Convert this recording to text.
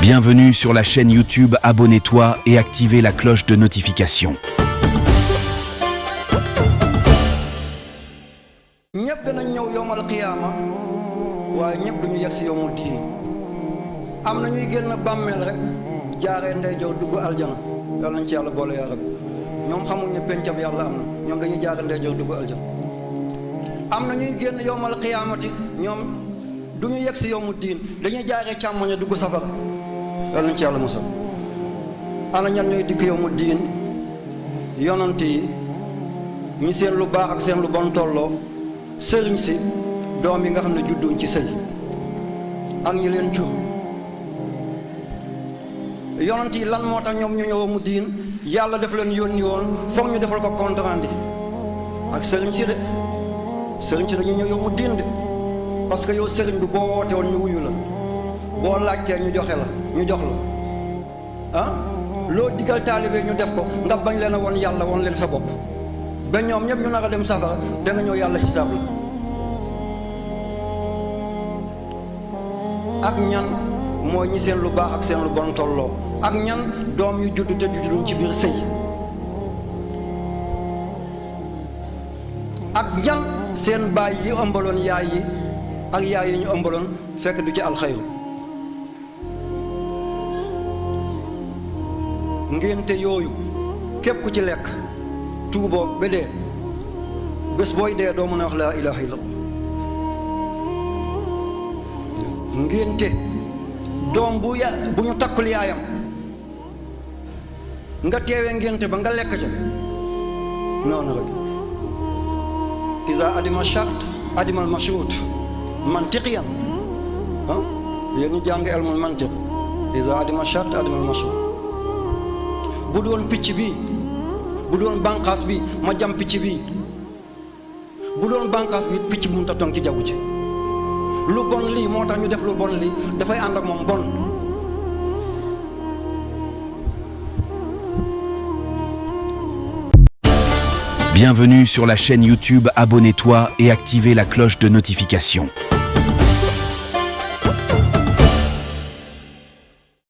Bienvenue sur la chaîne YouTube, abonnez-toi et activez la cloche de notification. ñëpp danañ ñëw yowmal qiyaama waaye ñëpp duñu yegg si yowmu diin am na ñuy génn bàmmeel rek jaaree ndeyjoor dugg aljana yàlla nañ ci yàlla boole yaa rabbi ñoom xamuñ ne pencab yàlla am na ñoom dañuy jaaree ndeyjoor dugg aljana am na ñuy génn yowmal qiyaamati ñoom duñu yegg si yowmu diin dañuy jaaree càmmoña dugg safara yàlla nañ ci yàlla musal ana ñan ñooy dikk yowmu diin yonant yi ñi seen lu baax ak seen lu bon tolloo sëriñ si doom yi nga xam ne judduñ ci sëy ak ñi leen jur yonent yi lan moo tax ñoom ñu ñëw mu diin yàlla def leen yónni woon foog ñu defal ko compte rendu ak sëriñ si dañuy ñëw yow mu diin de parce que yow sëriñ bi boo woote woon ñu wuyu la boo laajtee ñu joxe la ñu jox la ah loo digal taalibe ñu def ko nga bañ leen a woon yàlla woon leen sa bopp ba ñoom ñëpp ñu nar a dem safara da nga ñëw yàlla xisaab la ak ñan mooy ñi seen lu baax ak seen lu bon tolloo ak ñan doom yu judd te judduñ ci biir sëy ak ñan seen baay yi ëmbaloon yaay yi ak yaay yi ñu ëmbaloon fekk du ci alxayru ngénte yooyu képp ku ci lekk tuuboo ba dee bés booy dee doo mën a wax laa ilaha illallah ngénte doom bu ñu takkul yaayam nga teewee ngénte ba nga lekk ca noonu rek isa adima shart adimal mashruut mantiqiyan ah yéen ñi jàng elmul mantiq isa adima shart adimal mashruut bu doon picc bi bu doon bànqaas bi ma jam picc bi bu doon bànqaas bi picc bu mu tatong ci jaww ji lu bon lii moo tax ñu def lu bon lii dafay ànd ak moom bon Bienvenue sur la chaîne YouTube, abonnez-toi et activez la cloche de notification.